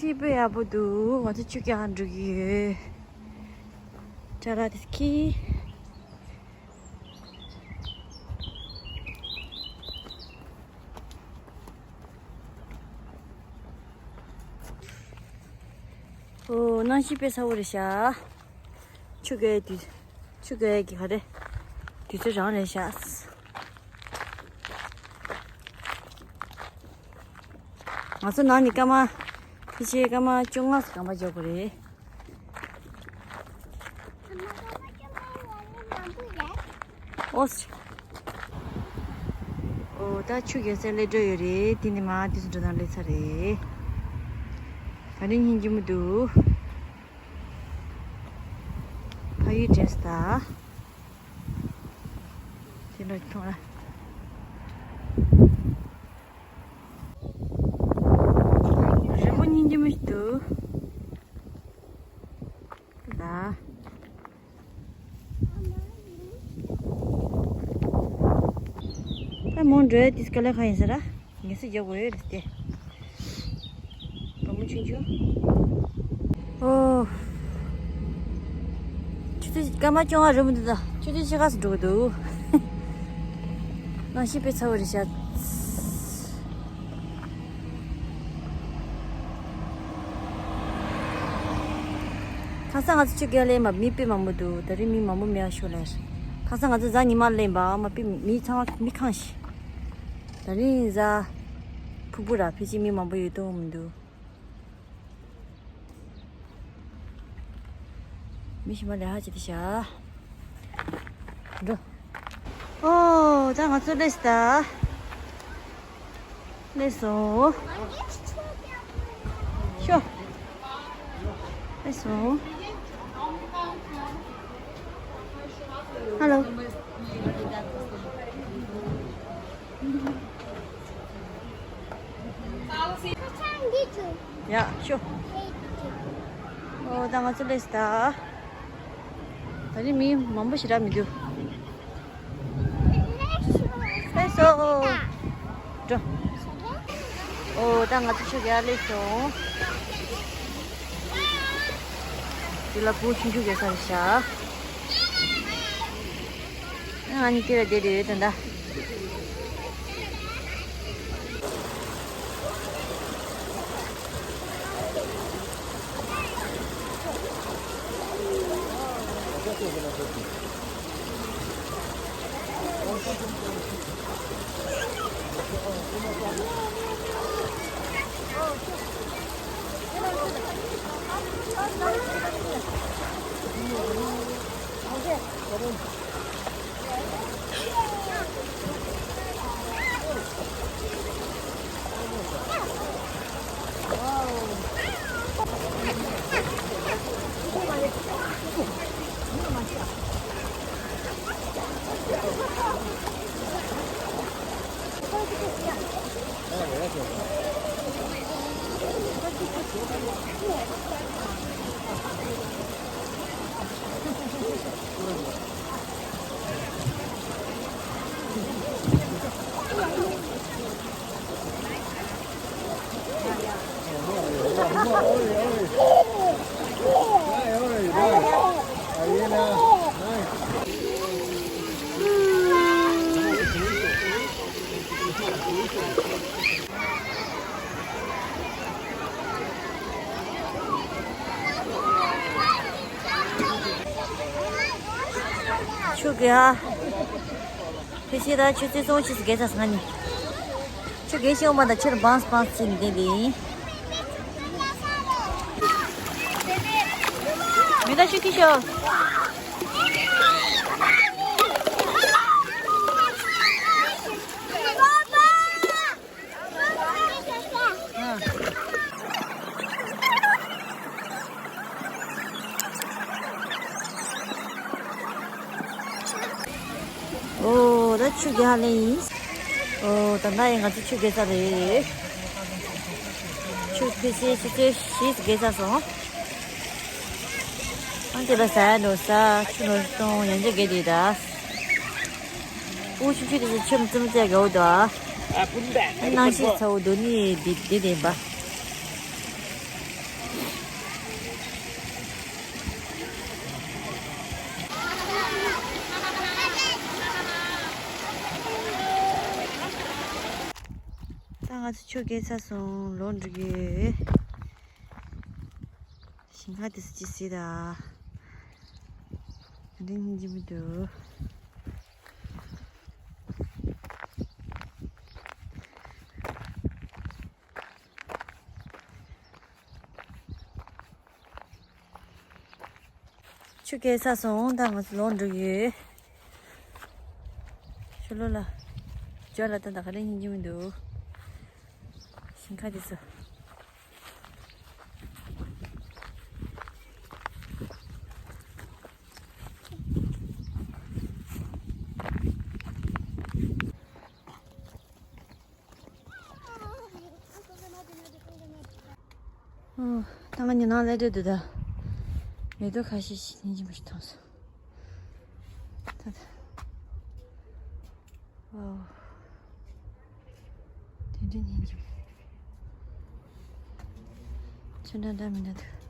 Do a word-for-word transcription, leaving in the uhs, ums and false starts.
སྐྱིད་པོ་ཡག་པོ་འདུག་ང་ཚོ་ཆུ་རྐྱལ་འགྲོ་གི་ཡོད། ཅ་ལག་དེ་ཁྱེར། ཨོ། གནམ་གཤིས་དཔེ་ཚ་བོ་རེད་ཤག་ཆུ་རྐྱལ་དུས། ཆུ་རྐྱལ་གྱི་ག་རེ། དུས་ཚོད་རང་རེད་ཤག་ང་ཚོ་ནང་ནས་སྐར་མ། ཕལ་ཆེར་སྐར་མ་བཅོ་ལྔ་ཙམ་གམ་པ་འཇོག་དགོས་རེད། ཨོ་སི། ཨོ། ད་ཆུ་རྐྱལ་སའི་སླེབས་འགྲོ་ཡོད་རེད། དེ་ནས་མར་དུས་སུ་འགྲོ་སྟངས་སླེབས་ཚར་རེད། ད་ནི་སྙིང་རྗེ་མོ་འདུག་ཕ་ཡུལ་འདྲེས་ད། དེ་ལ་མཐོང་ན། རི་མོ་སྙིང་རྗེ་མོ་ཞིག་འདུག་ལ། ད་མོ་འགྲོ་ཡ་དེ་སྐལ་ལ་ཁ་ཡིན་ས་ར། ངལ་གསོ་རྒྱག་དགོས་ཡོད་རེད་དེ། བུ་མོ་ཆུང་ཆུང་། ཨོ། ཆུ་ཚོད་སྐར་མ་བཅོ་ལྔ་རིང་མོ་འདུག་ད་ཆུ་ཚོད་ཕྱེད་ཀ་ཙམ་འགྲོ་གི་འདུག་གནམ་གཤིས་དཔེ་ཚ་བོ་རེད་ཤག་ཁ་སང་ང་ཚོ་ཆུ་རྐྱལ་ལེན་པ་མི་དཔེ་མང་པོ་འདུག་ད་རིང་མི་མང་པོ་མེད་པ་ཤོག་ལེ། ཁ་སང་ང་ཚོ་གཟའ་ཉི་མ་ལེན་པ་མ་དཔེ་མི་ཚང་མ་མི་ཁང་ཞིག་ད་རིང་གཟའ་ཕུར་བུ་ར་ཕལ་ཆེར་མི་མང་པོ་ཡོད་དོ་མི་འདུག་མི་ཞིག་མ་ལས་ཧ་ཅི་དེ་ཤ། འགྲོ། ཨོ། ད་ང་ཚོ་སླེབས་ད། སླེབས་སོང་། ཤོ། སླེབས་སོང་། ཧ་ལོ། ཡ་ཤོ། ཨོ་ད་ང་ཚོ་སླེབས་ད། ད་ནི་མི་མང་པོ་ཞིག་རག་མི་འདུག་སླེབས་སོང་། འགྲོ། ཨོ་ད་ང་ཚོ་ཆུ་རྐྱལ་སླེབས་སོང་། འདི་ལ་བུ་ཆུང་ཆུང་རྐྱལ་ས་རེད་ཤག་ཨ་ནི་དེ་ལ་བསྡད་བསྡད་ཡོད་ད་ད། ཆུ་རྐྱལ། ཕལ་ཆེར་ད་ཆུ་ཚོད་སོང་ཕྱིས་སུ་རྐྱལ་ཚར་སོང་ང་ནི། ཆུ་རྐྱལ་ཤོར་མ་ད་ཕྱིར་བང་སི་བང་སི་བྱས་ནས་བསྡད་ཡིན། མི་ད་ཆུ་ཁྱི་ཤོར། ཨོ་ད་ཆུ་རྐྱལ་ལེན་ཡིན། ཨོ་ད་ལྟ་ཡིན་ང་ཚོ་ཆུ་རྐྱལ་ཚར་རེད། ཆུ་ཕལ་ཆེར་ཆུ་ཚོད་བཞི་རྐྱལ་ཚར་སོང་། ཨང་དེ་ལ་ཟ་ཡ་འགྲོ་ས་ཆུ་ནོར་སྟོང་ཡང་ཅིག་རྐྱལ་དེ་ད། ཨུ་ཆུ་ཆུ་དེ་ཚོ་ཆུ་མ་ཙམ་ཙམ་རྐྱལ་འོ་ད། ཨ་ནང་ཞིག་ཚ་བོ་འདུག་ནི་དེ་དེ་དེ་འབའ། ང་ཚོ་ཆུ་རྐྱལ་ཚར་སོང་། ལོག་འགྲོ་གི་ཡོད། ཞིང་ཁ་དེ་ཚོ་ཅི་སྲིད་ད། ང་འདྲ་སྙིང་རྗེ་མི་འདུག་ཆུ་རྐྱལ་ཚར་སོང་། ད་ང་ཚོ་ལོག་འགྲོ་གི་ཡོད། ཤོ་ལོ་ལ། ཇོ་ལ་ད་ད་ག་རེ་སྙིང་རྗེ་མི་འདུག་ཞིང་ཁ་དེ་ཚོ། ཨོ། ད་ང་ཉི་ནང་ལས་འདྲ་འདུག་ད། མེ་ཏོག་ཁ་ཤས་ཤིག་སྙིང་རྗེ་མོ་ཞིག་མཐོང་སོང་། ད་ད། ཨོ། དེ་འདྲའི་སྙིང་རྗེ་མོ། ཆུ་འདྲ་འདྲ་མི་འདྲ་འདུག